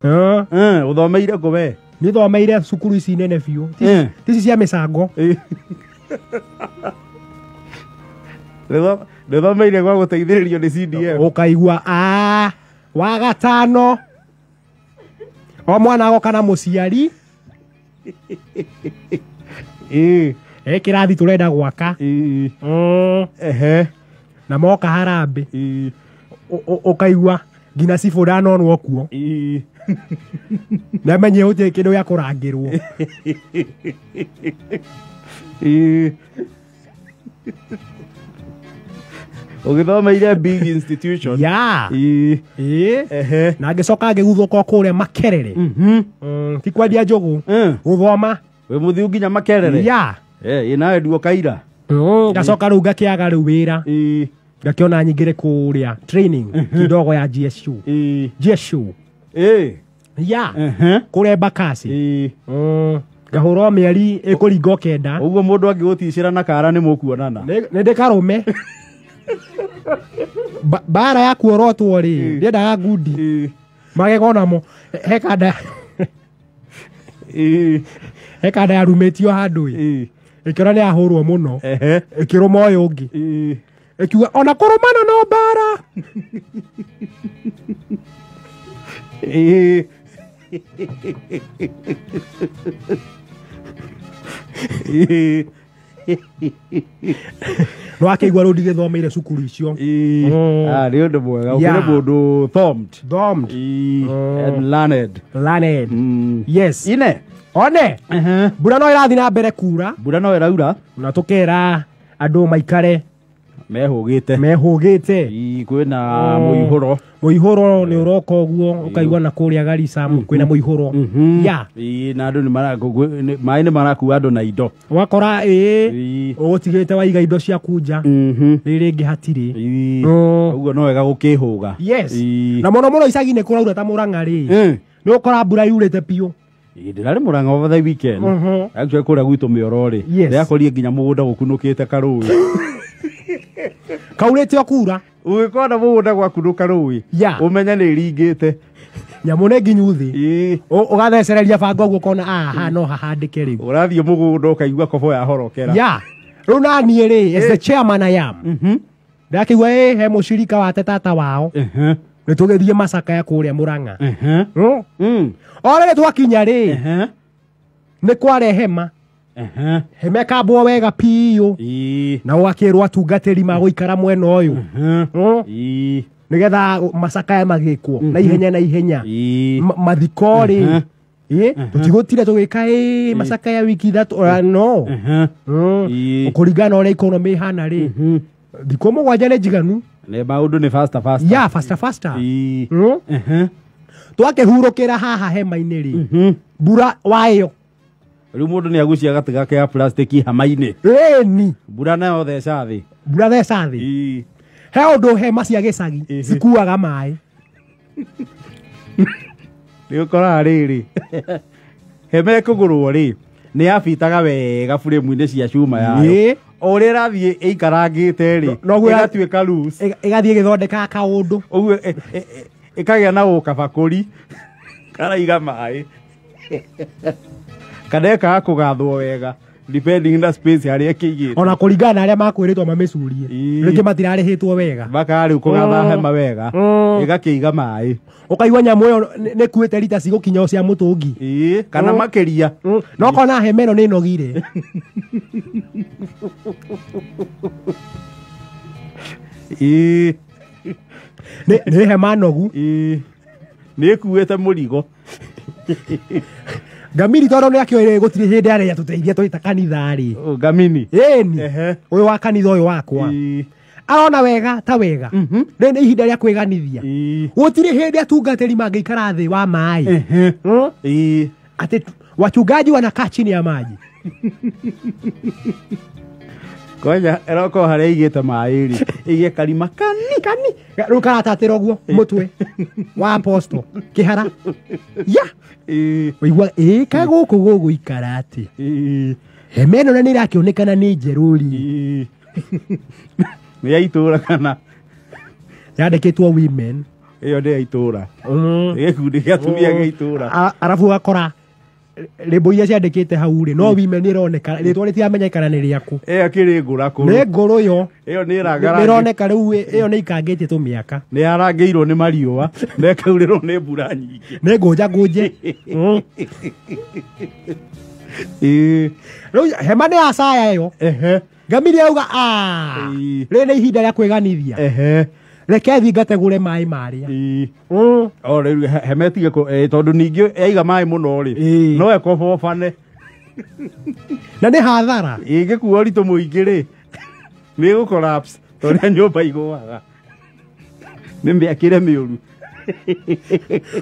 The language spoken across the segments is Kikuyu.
Ah, Ũthomeire kũ we? Nĩ thomeire cukuru ici nene biũ. Tici cia mĩcango. Ndĩthomeire gwa gũteithĩrĩrio nĩ CDF. Ũkaigua a wa gatano o mwana agoka na mũciari. E kĩrathi tũrenda gwaka. Na moka harambĩ. Ũkaigua nginya cibũ ndanonwo kuo. Namenye gũtirĩ kĩndũ gĩa kũrangĩrwo. Ũgĩthomeire big institution. Ya. Ĩĩ. Na ngĩcoka ngĩguthũka o kũrĩa Makerere. Ti kwendia njũgũ. Gũthoma. Wĩ mũthiu nginya Makerere? Ya. Ĩ nawe nduo kaira. Ngacoka rĩu ngakĩaga rĩu wĩra. Ngakĩona nyingĩre kũrĩa training kidogo ya GSU. GSU. Ya. Kũrĩa Embakasi. Ngahũrwo mĩeri ĩkũringa 9. Ũguo mũndũ angĩgũticĩra na kara nĩ mũkuonana. Nĩ ndĩkarũme. Bara ya kuorotwo rĩ, ndiendaga ngundi. Magego namo he kanda. He kanda yarumĩtio handũ ĩ. Ĩkĩona nĩ yahũrwo mũno. Ĩkĩrũma ũyũ ũngĩ. Ĩkiuga ona kũrũmana no bara. No akĩigua rĩu ndigĩthomeire cukuru icio. Ah, nĩ ũndũ mwega. Ũkĩrĩ mũndũ thumbed. Thumbed. And learned. Learned. Yes. Ine. One. Mbura no ĩrathiĩ na mbere kura. Mbura no ĩraura. Na tũkera andũ maikare mehũgĩte. Mehũgĩte. Kwĩna mũihũro. Mũihũro nĩ ũroka ũguo, ũkaigua na kũrĩa Garissa kwĩna mũihũro. Ya. Na andũ maĩ nĩ marakua andũ na indo. Ũgakora ĩĩ, ũgũtigĩte waiga indo ciaku nja. Rĩrĩ rĩngĩ hatirĩ. Ũguo no wega gũkĩhũga. Yes. Na mũno mũno icagi-inĩ kũraura ta Mũrang'a rĩ. Nĩ ũkora mbura yurĩte biũ. Ndĩrarĩ Mũrang'a over the weekend. Actually kũrĩa gwitũ Mĩoro rĩ. Ndĩrakorire nginya mũgũnda gũkunũkĩte karũĩ. Kaurĩte o kura. Ũgĩkona mũgũnda gwakunũka rũĩ. Ũmenye nĩ ĩringĩte. Nyamũ nĩ nginyu thĩ. Ũgathecereria banga ũguo ũkona haha no hahandĩke rĩu. Ũrathiĩ mũgũnda ũkaigua kobo yahorokera. Ya. Rĩu na niĩ rĩ, as the chairman I am. Ndakĩigua he mũcirika wa tata wao. Nĩ tũgĩthiĩ macakaya kũrĩa Mũrang'a. O rĩrĩ twakinya rĩ, nĩ kware hema. Hema ĩkambwo wega biũ. Na ũgakĩrwo atungatĩri magũikara mwena ũyũ. Nĩgetha macakaya magĩkwo na ihenya na ihenya. Mathiko rĩ, tũtigũtire tũgĩka macakaya wiki ithatũ, ora no. Kũringana na ũrĩa economy ĩhana rĩ, thikũ 7 nĩ njiganu. Nĩ maũndũ nĩ faster, faster. Ya, faster, faster. Twakĩhurũkĩra haha hema-inĩ rĩ, mbura wayo. Rĩu mũndũ nĩ agucia gatiga ke ya plastic hema-inĩ. Ĩni. Mbura nayo theca thĩ. Mbura theca thĩ. He ũndũ hema cia gĩcagi cikuaga maĩ. Nĩ ũkoraga rĩrĩ, hema ĩkũgũrwo rĩ, nĩ yabitaga wega buremu-inĩ cia cuma yayo. O ũrĩa ĩrathiĩ ĩikarangĩte rĩ, Noguo ĩgatuĩka loose. Ĩgathiĩ ĩgĩthondekaga kaũndũ. Ũguo ĩkagĩa na ũkabakũri karaiga maĩ. Kana ĩkaga kũgathwo wega depending na space harĩa ĩkĩigĩtwo. Ona kũringana na arĩa makwĩrĩtwo mamĩcurie. Rĩngĩ matirarĩhĩtwo wega. Makaga rĩu kũgatha hema wega. Ĩgakĩiga maĩ. Ũkaigua nyamũ ĩyo nĩ ĩkuĩte rita cigũkinya o cia mũtũngi. Kana makĩria. No ũkona hema ĩno nĩ ĩnogire. Nĩ hema nogu. Nĩ ĩkuĩte mũrigo. Ngamini tondũ nĩ akĩoire gũtirĩ hĩndĩ arĩa tũteithia twĩta kanitha rĩ. Oh, Ngamini. Ĩni. Ũyũ wa kanitha ũyũ wakwa. Arona wega ta wega. Rĩu nĩ ihinda rĩa kwĩganithia. Gũtirĩ hĩndĩ atungatĩri mangĩikara thĩ wa maĩ. Atĩ wachungaji wanakaa chini ya maji. Kwanja eroko harĩa igĩte maĩ rĩ, ĩgĩe karima kani. Kani. Rĩu karatatĩra ũguo mũtwe wa apostle kĩhara. Ya. Ũigua, ka gũkũ gũgũikara atĩ. Hema ĩno na nĩ ĩrakĩonekana nĩ njerũ rĩ. Nĩ ya itũũra kana? Yandĩkĩtwo women. Ĩyo nĩ ya itũra. Gĩkundi gĩa atumia gĩa itũra. Arabu ũgakora rĩmbo iria ciandĩkĩte hau rĩ no wime nĩ ĩroneka rĩtwa rĩtiramenyekana nĩ rĩaku. Ĩyo kĩrĩ ngũra kũrũ. Nĩ ngũrũ ĩyo. Ĩyo nĩ ĩrangara. Nĩ ĩroneka rĩu ĩyo nĩ ikangĩtie tũmĩaka. Nĩ yarangĩirwo nĩ mariũa na ĩkaurĩrwo nĩ mbura nyingĩ. Nĩ ngũnja ngũnje. Rĩu hema nĩ yacaya ĩyo. Ngamiri auga rĩrĩ nĩ ihinda rĩa kwĩganithia. Reke thiĩ ngategũre maĩ marĩa. O rĩu hema ĩtige tondũ ningĩ yaiga maĩ mũno rĩ no ĩkobobane. Na nĩ hathara. Ĩngĩkua ũritũ mũingĩ rĩ nĩ ĩgũ collapse tondũ nyũmba igũaga. Nĩ mĩakĩre mĩũru.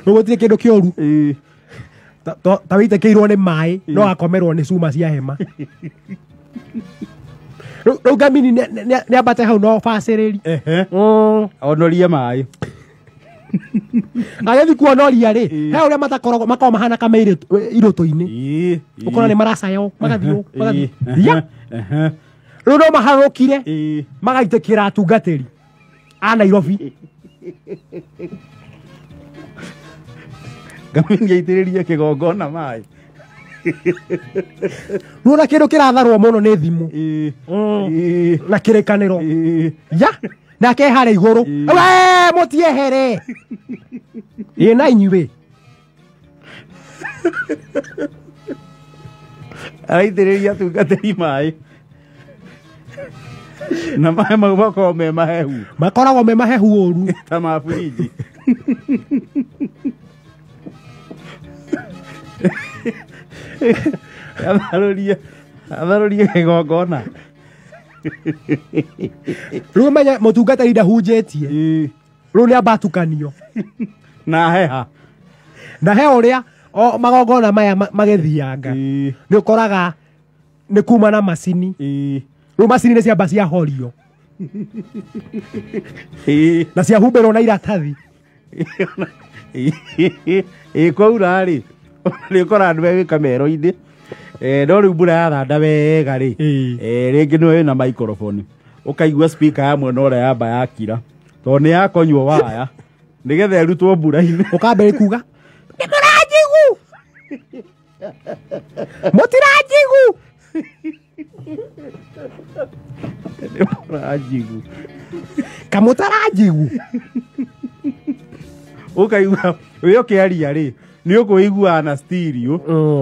Gũtirĩ kĩndũ kĩũru. Ta wĩitĩkĩirwo nĩ maĩ no akomerwo nĩ cuma cia hema. Rĩu ngamini nĩ ambate hau no bacĩrĩri. Onorie maĩ. Agĩthiĩ kuonoria rĩ he ũrĩa matakoragwo makoragwo mahana ka me irũtũ-inĩ. Ũkona nĩ maracaya ũũ magathiĩ ũũ magathiĩ. Rĩu no maharũrũkire magaitĩkĩra atungatĩri a Nairobi. Ngamini aitĩrĩrie kĩgongona maĩ. Nĩwona kĩndũ kĩratharwo mũno nĩ thimũ na kĩrĩkanĩro. Ya nake harĩa igũrũ we mũtiehere ĩ na inyuĩ. Araitĩrĩria atungatĩri maĩ na maĩ mau makoragwo me mahehu. Makoragwo me mahehu ũru ta ma burinji. Atharũrie kĩgongona. Rĩu menye mũtungatĩri ndahunjĩtie. Rĩu nĩ amba atukanio. Na heha. Na he ũrĩa o magongona maya magĩthianga. Nĩ ũkoraga nĩ kuma na macini. Rĩu macini nĩ ciamba ciahorio. Na ciahumbĩrwo na iratathi. Ĩ kwaura rĩ nĩ ũkora andũ megwĩka mero-inĩ. No rĩu mbura yathanda wega rĩ rĩngĩ nĩwe wĩna microphone ũkaigua speaker ya mwena ũrĩa yamba yakira tondũ nĩ yakonywo waya nĩgetha ĩrutwo mbura-inĩ. Ũkambĩrĩria kuga nĩ mũranjigu mũtiranjigu nĩ mũranjigu kamũtaranjigu. Ũkaigua wĩ ũkĩaria rĩ nĩ ũkũiguaga na stereo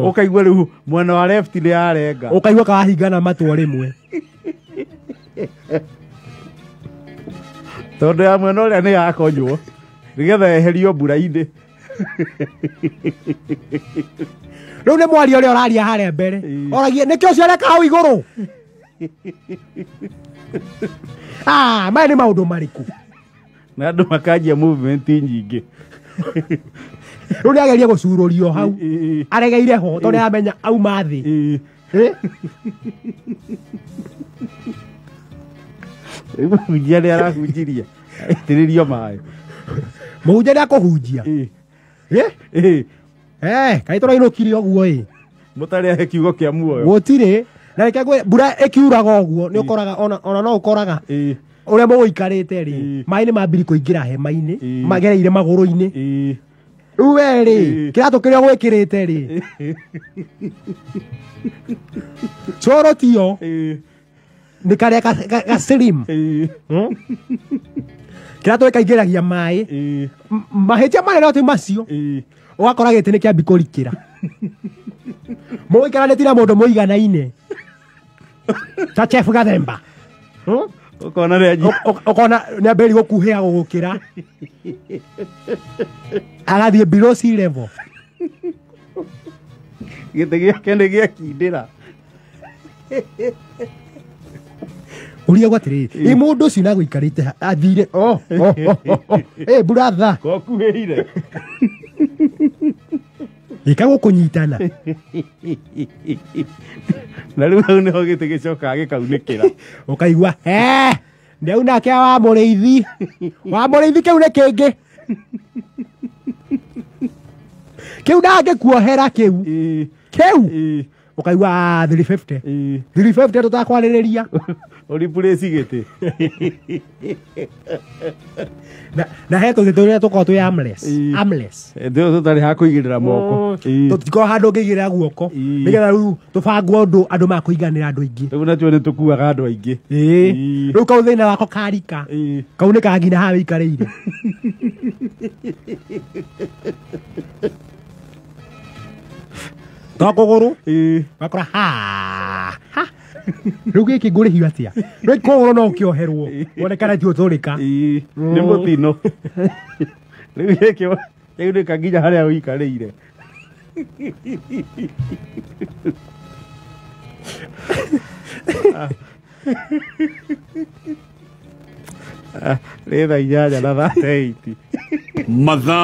ũkaigua rĩu mwena wa left nĩ yarenga ũkaigua kawahingana matũ rĩmwe tondũ ya mwena ũrĩa nĩ yakonywo nĩgetha yeherio mbura-inĩ. Rĩu nĩ mwaria ũrĩa ũraria harĩa mbere oragie nĩkĩo ũcio areka hau igũrũ. Maya nĩ maũndũ marĩkũ? Na andũ makanjia movement nyingĩ. Rĩu nĩ ageria gũcurũrio hau aregeire ho tondũ nĩaramenya auma thĩ. Rĩu mũhunjia nĩ arahunjirie aitĩrĩrio maĩ. Mũhunjia nĩ akũhunjia. Kaĩ tũrainũkire ũguo ĩ. Mũtarĩ ahe kiugo kĩa muoyo. Gũtirĩ. Na reke ngwĩre mbura ĩkiuraga ũguo nĩ ũkoraga ona no ũkoraga ũrĩa mũgũikarĩte rĩ maĩ nĩ mambiri kũingĩra hema-inĩ magereire magũrũ-inĩ. Rĩu we rĩ kĩratũ kĩrĩa gwĩkĩrĩte rĩ coro tiyo nĩ karĩa ga slim kĩratũ gĩkaingĩragia maĩ mahĩtia manene ti macio ũgakora gĩtĩ nĩ kĩambi kũrikĩra. Mũgũikaranĩtie na mũndũ mũiganaine ta Chef Gathemba. Ũkona ũkona nĩ ambĩrĩria gũkuhĩha gũgũkĩra agathiĩ below sea level. Gĩtĩ gĩake nĩ gĩakindĩra. Ũria atĩrĩrĩ ĩ mũndũ ũcio na gũikarĩte athire ĩ brother kokuhĩire ĩka gũkũnyitana. Na rĩu hau nĩho gĩtĩ gĩcokaga gĩkaunĩkĩra. Ũkaigua nĩ nake wa mũrĩithi wa mũrĩithi kĩu nĩ kĩngĩ kĩu ndangĩkuohera kĩu kĩu Ũkaigua 350. Ĩĩ. 350 tũtakwarĩrĩria. Ũripurĩci gĩtĩ. Na he tũgĩtĩ tũrĩa tũkoragwo twĩ armless. Ĩĩ. Armless. Tũrĩa tũtarĩ ha kũigĩrĩra moko. Ĩĩ. Tũtikoragwo handũ ũngĩigĩrĩra guoko. Ĩĩ. Nĩgetha rĩu tũbangwo ũndũ andũ makũiganĩra andũ aingĩ. Rĩu natuo nĩ tũkuaga andũ aingĩ. Ĩĩ. Ĩĩ. Rĩu kau thĩna wako karika. Ĩĩ. Kau nĩ kangina haha wĩikarĩire. To kũgũrũ. Ĩĩ. Wakora ha ha. Rĩu gĩkĩ ngũrĩhio atĩa? Rĩu kũgũrũ no ũkĩoherwo. Wonekana ti ũtũrĩka. Ĩĩ. Nĩ mũtino. Rĩu gĩkĩ kĩgunĩka nginya harĩa ũikarĩire. Nĩ thaa 8:38. Mathaa.